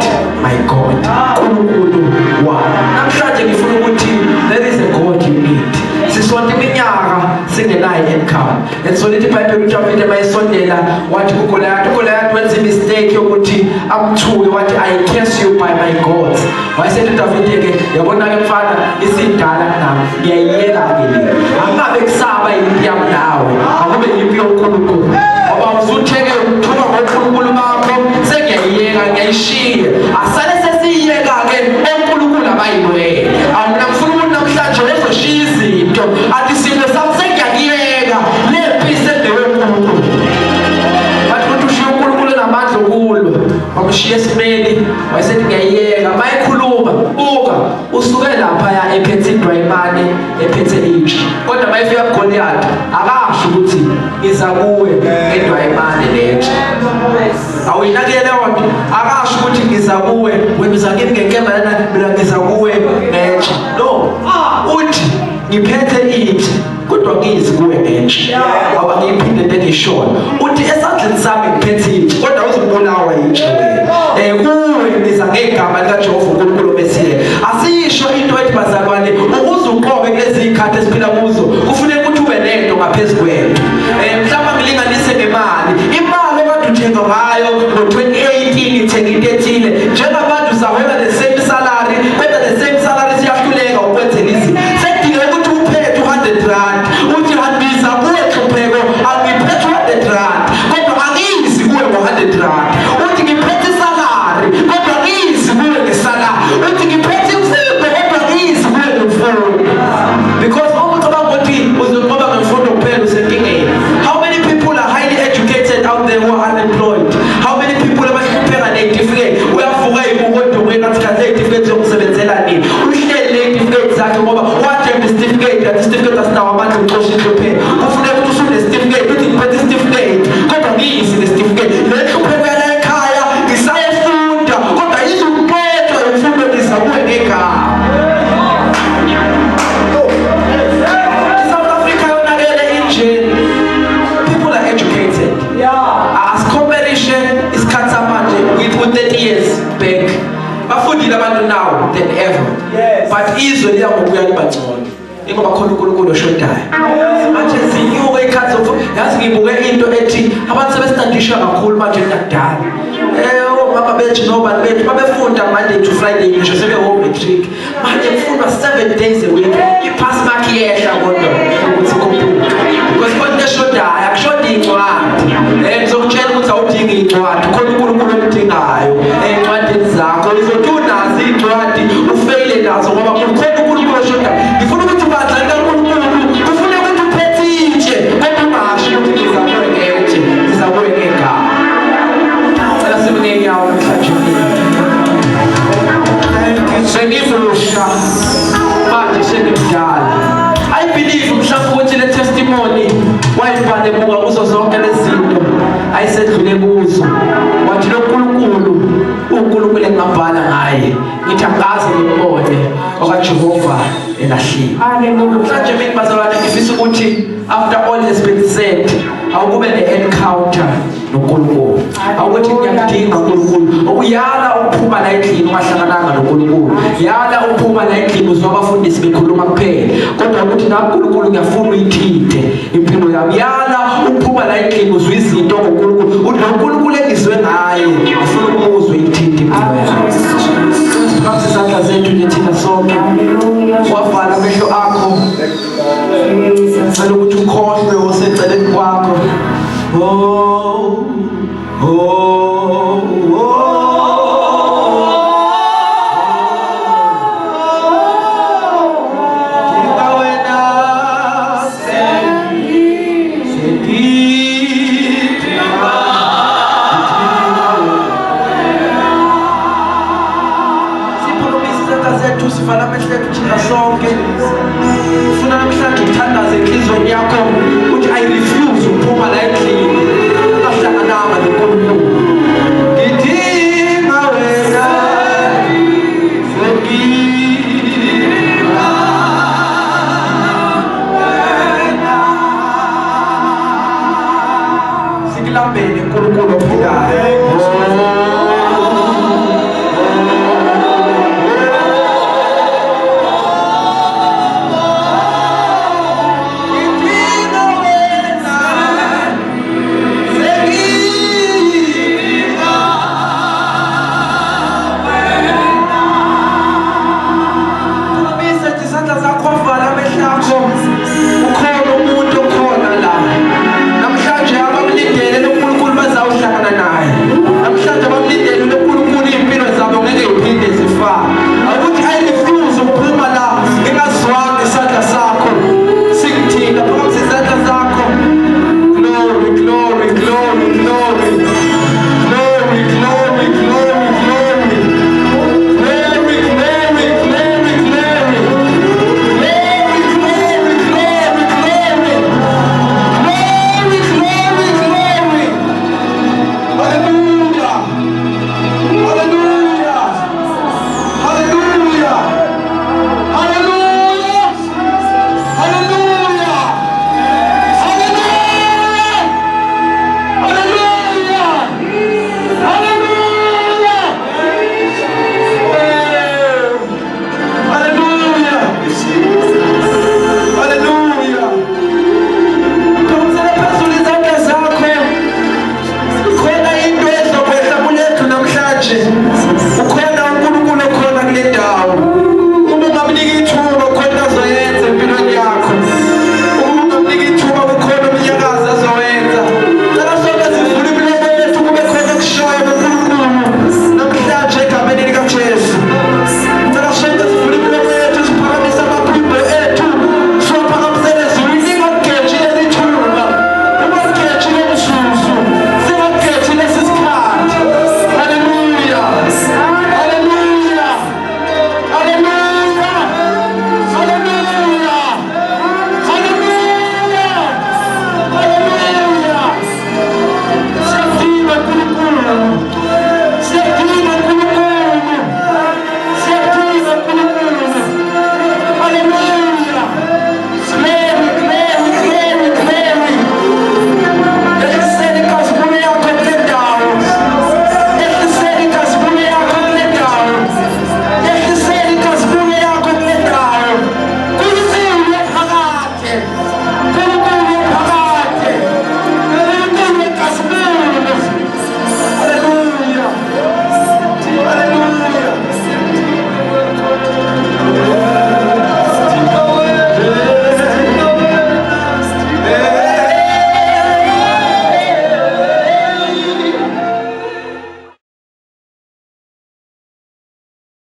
Speaker 1: my God, uNkulunkulu wami." Namhlanje ngifuna ukuthi there is a God you need. Sisonke iminyaka singenayo income, and so lithi iBhayibheli, uDavide mayesondela wathi kuGoliath, uGoliath wenza imistake yokuthi amthuke, wathi, "I curse you by my gods." Wayesethi uDavide-ke, "Yabona-ke mfana, isidala kunami, ngiyayiyeka-ke le, angabe kusaba impi yami nawe, akube impi yoNkulunkulu, ngoba usutheke uthuka ngonkulunkulu bakho, sengiyayiyeka, ngiyayishiya." Asale sesiyiyeka-ke onkulunkulu abayilwele. Awuna ngifuna ukuthi namhlanje uzoshiya izinto, athi, "Simo sami sengiyakuyeka, le mpi sengeyonkulunkulu." Bathi ukuthi ushiya uNkulunkulu enamandla okulwa, wamshiya esimeni, wayesethi, "Ngiyayiyeka." Ma ekhuluma, buka, usuke laphaya ephethe indwayimane, ephethe itshe, kodwa ma efika kuGoliath akasho ukuthi, "Ngiza kuwe ngendwayimane letshe." Awuyinakele leyo nto. Akasho ukuthi, "Ngiza kuwe, wena uza kimi ngenkemba lana, mina ngiza kuwe ngetshe." No, uthi, "Ngiphethe itshe, kodwa ngizi kuwe ngetshe." Awuba ngiyiphinde into engiyishoyo. Uthi, "Esandleni sami ngiphethe itshe, kodwa uzobulawa yitshe wena. Kuwe ngiza ngegama likaJehova uNkulunkulu oMesiya." Asisho into ethi, bazalwane, ukuze uqobe kulezi zikhathi esiphila kuzo, kufuneka ukuthi ube nento ngaphezu kwento. Mhlawumbe ngilinganise ngemali. Imali okade uthenga ngayo ngo-2018, ithenga into ethile, njengamanje usahola the same salary, kodwa the same salary siyahluleka ukwenzela izinto. Sekudingeka ukuthi uphethe u-R100, uthi, "Hambisa kuwe nhlupheko, angiphethe u-R100, kodwa angizi kuwe ngo-R100." Uthi, "Ngiphethe isalary, kodwa angizi kuwe ngesalary." Uthi, "Ngiphethe imfundo, kodwa angizi kuwe ngemfundo." Because uma ucabanga ukuthi uzonqoba ngemfundo kuphela, usenkingeni. How many people are highly educated out there who are unemployed? How many people abahlupheka ney'tifiketi? Uyavuka ibuko odongweni, athi, "Kahle, iy'tifiketi zokusebenzela nini?" Uhleli ney'tifiketi zakhe, ngoba wathemba isitifiketi, athi isitifiketi asinawo amandla okuxosha inhlupheko. Kufuneka ukuthi usunesitifiketi uthi, "Ngiphethe isitifiketi, kodwa ngiyisi nesitifiketi le nhlupheko yala ekhaya. Ngisayefunda, kodwa izukuxotshwa imfundo. Ngiza kuwe ngegama." I-South Africa yonakele injeni. People are educated. Asicomparishe isikhathi samanje with 30 years back. Bafundile abantu now than ever. But izwe liya ngokuya liba ngcono, ingoba khona uNkulunkulu oshodayo. Manje zinyuka. Awubuke ikhathi yazi ngibuke into ethi abantu sebestandisha kakhulu manje kunakudala. Omama bethu nobani bethu babefunda Monday to Friday ngisho sebe-matric. Manje kufundwa 7 days a week. I-pass mark iyehla kodwa ukuthi ikhuphuke. Because khona into eshodayo, akushodi iy'ncwadi. Ngizokutshela ukuthi awudingi iy'ncwadi, khona uNkulunkulu omdingayo ey'ncwadini zakho. Uzothi unazo iy'ncwadi, ufeyile nazo ngoba kukhona uNkulunkulu oshodayo. Ngifuna ukuthi bandla likaNkulunkulu kufuna ukuthi uphethe itshe kodwa ungasho ukuthi ngiza kuwe ngetshe, ngiza kuwe ngegama. Cela sime ngey'nyawo namhlanje. Sengimusha manje sengimdala. I believe mhlawumbe ukuthi le testimony wayibhale buka kuzo zonke lezi zinto ayisedlule kuzo, wathi lo nkulunkulu uNkulunkulu engingabhala ngaye, ngithi angikaze ngimbone okaJehova elahliwe.
Speaker 3: Hallelujah.
Speaker 1: Namhlanje mina bazalwane ngifisa ukuthi after all has been said, awukube ne-encounter noNkulunkulu. Awukuthi ngiyakudinga uNkulunkulu. Uyala ukuphuma la endlini ungahlangananga noNkulunkulu. Yala ukuphuma la endlini uzwa abafundisi bekhuluma kuphela, kodwa ukuthi nami uNkulunkulu ngiyafuna uyithinte impilo yami. Yala ukuphuma la endlini uzwa izinto ngoNkulunkulu, uthi lo nkulunkulu engizwe ngaye ngifuna ukumuzwa iyithinte impilo yami. Siphakamise izandla zethu nje thina sonke.
Speaker 3: Hallelujah.
Speaker 1: Wavala amehlo akho.
Speaker 3: Jesus.
Speaker 1: Cela ukuthi ukhohlwe oseceleni kwakho. Oh, oh, oh. Dinga wena sengidinga Siphulumise izandla zethu, sivala amehlo ethu thina sonke. Funa namhlanje uthandaze enhliziyweni yakho uthi I refuse ukuphuma la endlini ungahlangananga noNkulunkulu. Ngidinga wena, sengidinga wena. Sikulambele uNkulunkulu ophilayo.